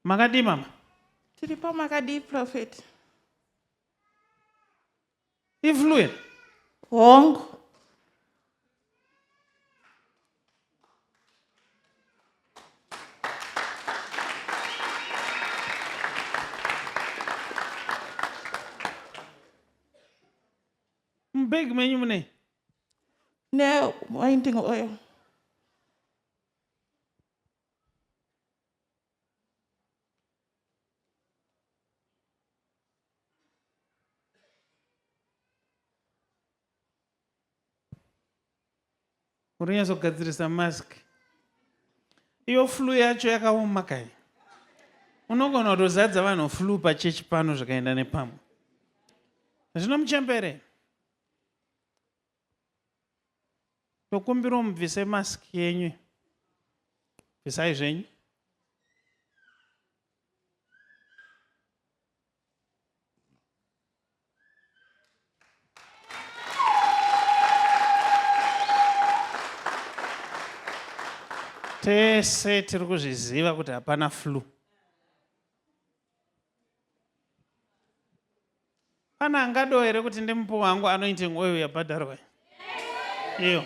Makadii mama? Tiripo makadii prophet? Iflu here? Hongu. Mubhegi menyu munei? Ne winding oil. Uri kunyatsogadzirisa mask. Iyo flu yacho yakaoma kai. Unogona kutozadza vanhu flu pachechi pano zvikaenda nepamwe. Zvino muchembere. Tokumbirawo mubvise mask yenyu. Bvisai zvenyu. Tese tiri kuzviziva kuti hapana flu. Pane angadawo here kuti ndimupe wangu anointing oil yabhadharwa iyo?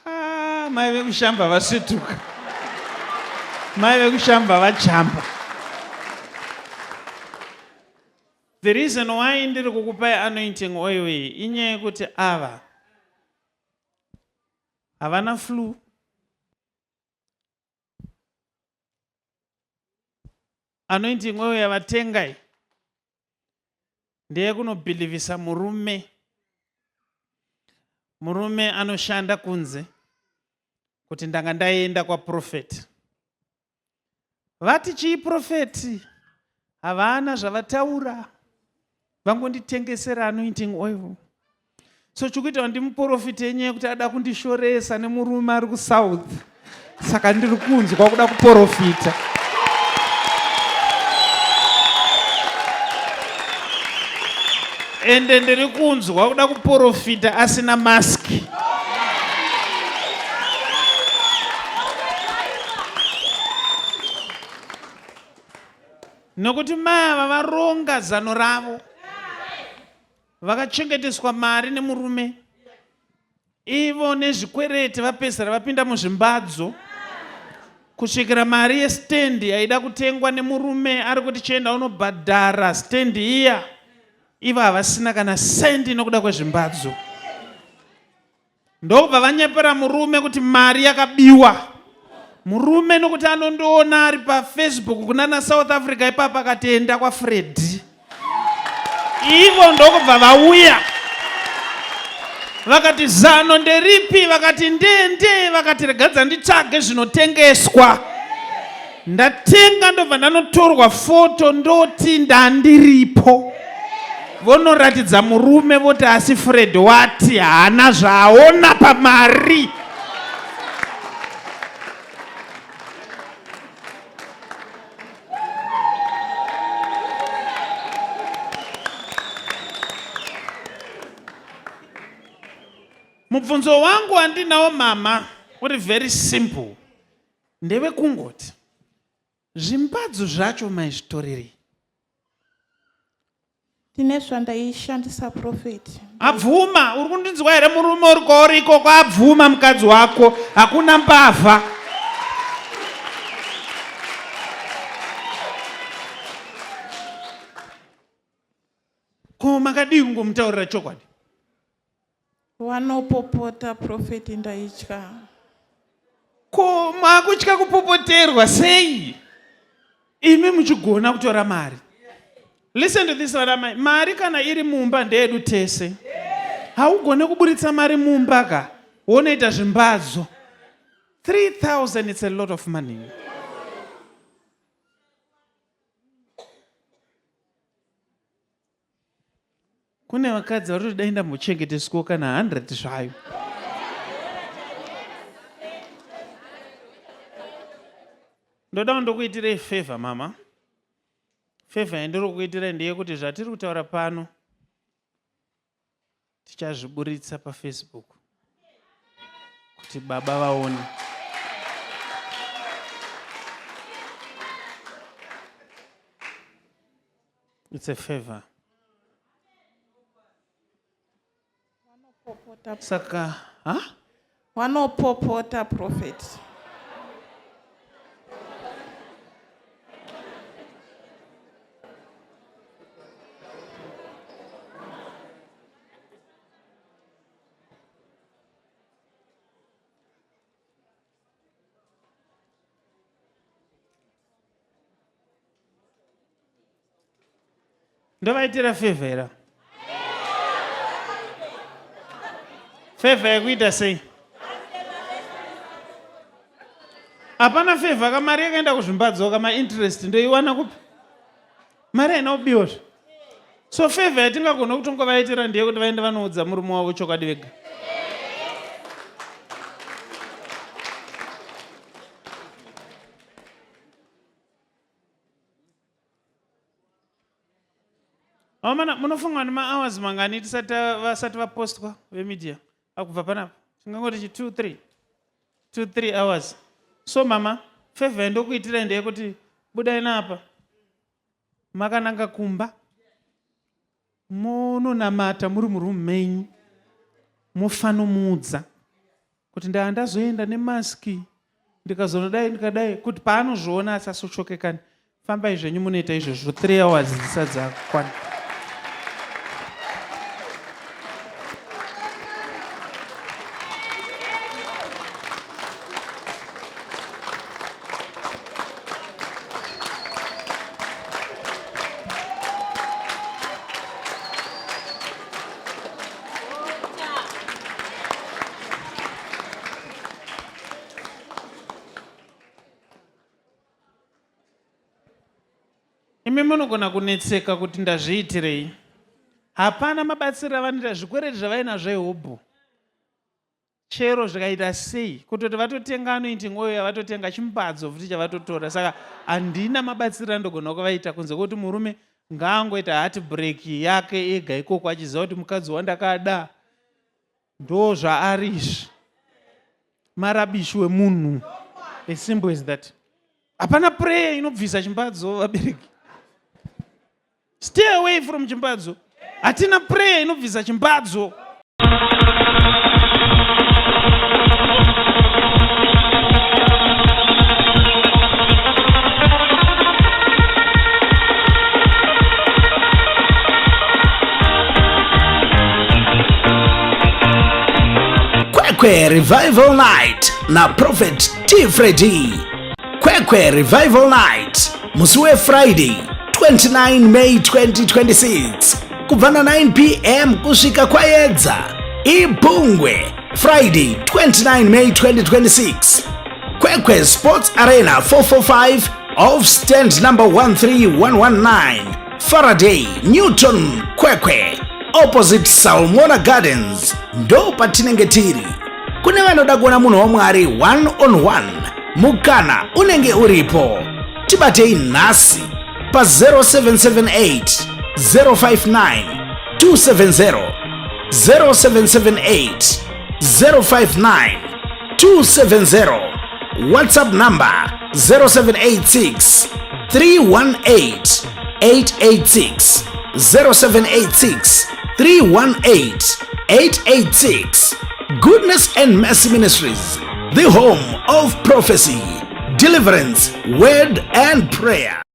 Ah, mai vekushamba vasvetuka, mai vekushamba vajamba. The reason why ndiri kukupai anointing oil iyi inyaya yekuti ava havana flu Anointing oil yavatenga iyi ndeyekunobhilivhisa murume. Murume anoshanda kunze kuti ndanga ndaenda kwaprofeti. Vati chii profeti? Havana zvavataura. Vangonditengesera anointing oil. So chikuita kuti ndimuporofite inyaya yekuti ada kundishoresa nemurume ari kusouth. Saka ndiri kunzwa kuda kuporofita. Ende ndiri kunzwa kuda kuporofita asina maski. Nokuti mai ava varonga zano ravo. Vakachengeteswa mari nemurume ivo nezvikwereti vapedzisira vapinda muzvimbadzo kusvikira mari yestendi yaida kutengwa nemurume ari kuti chienda unobhadhara stendi iya ivo havasina kana sendi nokuda kwezvimbadzo. Ndokubva vanyepera murume kuti mari yakabiwa. Murume nokuti anondoona ari paFacebook kunana South Africa ipapa akati enda kwaFreddy. Ivo ndokubva vauya vakati zano nderipi, vakati ndende, vakati regadza nditsvage zvinotengeswa. Ndatenga ndobva ndanotorwa foto ndoti ndandiripo. Vonoratidza murume voti asi Fred wati haana zvaaona pamari. Mubvunzo wangu wandinawo mama uri very simple ndewekungoti zvimbadzo zvacho maizvitorerei? Ndine zvandaishandisa prophet. Abvuma, uri kundinzwa here murume uri kwauri ikoko abvuma mukadzi wako, hakuna mbavha. Ko makadii kungomutaurira chokwadi? Vanopopota prophet ndaitya. Ko makutya kupopoterwa sei imi muchigona kutora mari? Listen to this vana mai, mari kana iri mumba ndeyedu tese. Haugone kuburitsa mari mumba ka wonoita zvimbadzo. 3000 it's a lot of money. Kune vakadzi vari kuti dai ndambochengeteswawo kana 100 zvayo. Ndoda ndokuitirei favor mama. Favor yandiri kukuitirai ndeyekuti zvatiri kutaura pano tichazviburitsa pafacebook kuti baba vaone. It's a favor. Vanopopota. Saka, ha? Vanopopota prophet. Ndovaitira favor here? Favor yekuita sei? Hapana favor ka mari yakaenda kuzvimbadzo ka mainterest ndoiwana kupi? Mari haina kubiwa zve. So favor yatingagona kutongovaitira ndeyekuti vaende vanoudza murume wavo chokwadi vega. Amana munofunga nemahours mangani tisati vasati vapostwa vemedia akubva panapa tingangoti chi 2 3 2 3 hours. So mama favor yandokuitirai ndeyekuti budai napa makananga kumba mononamata muri muroom menyu mofanomuudza kuti ndaa ndazoenda nemaski ndikazonodai ndikadai kuti paanozviona asasochokekani. Fambai zvenyu munoita izvozvo 3 hours dzisati dzakwana. Imi munogona kunetseka kuti ndazviitirei. Hapana mabatsiro avanoita zvikwereti zvavainazvo ihobho. Chero zvikaita sei kutoti vatotenga anointing oil yavatotenga chimbadzo futi chavatotora saka handina mabatsiro andogona kuvaita kunze kwekuti murume ngaangoita heart break yake ega ikoko achiziva kuti mukadzi wandakada ndo zvaari izvi marabishi wemunhu as simple as that. Hapana prayer inobvisa chimbadzo vabereki. Stay away from chimbadzo. Hatina prayer inobvisa chimbadzo. Kwekwe Revival Night na Prophet T Freddy. Kwekwe Revival Night musi weFriday 29 May 2026 kubva na 9 pm kusvika kwayedza. Ibhungwe Friday 29 May 2026. Kwekwe Sports Arena 445 off stand number 13119 Faraday Newton Kwekwe opposite Salmona Gardens ndo patinenge tiri. Kune vanoda kuona munhu waMwari one on one, mukana unenge uripo. Tibatei nhasi pa 0778 059 270, 0778 059 270, WhatsApp number 0786 318 886, 0786 318 886. Goodness and Mercy Ministries, the home of prophecy, deliverance, word and prayer.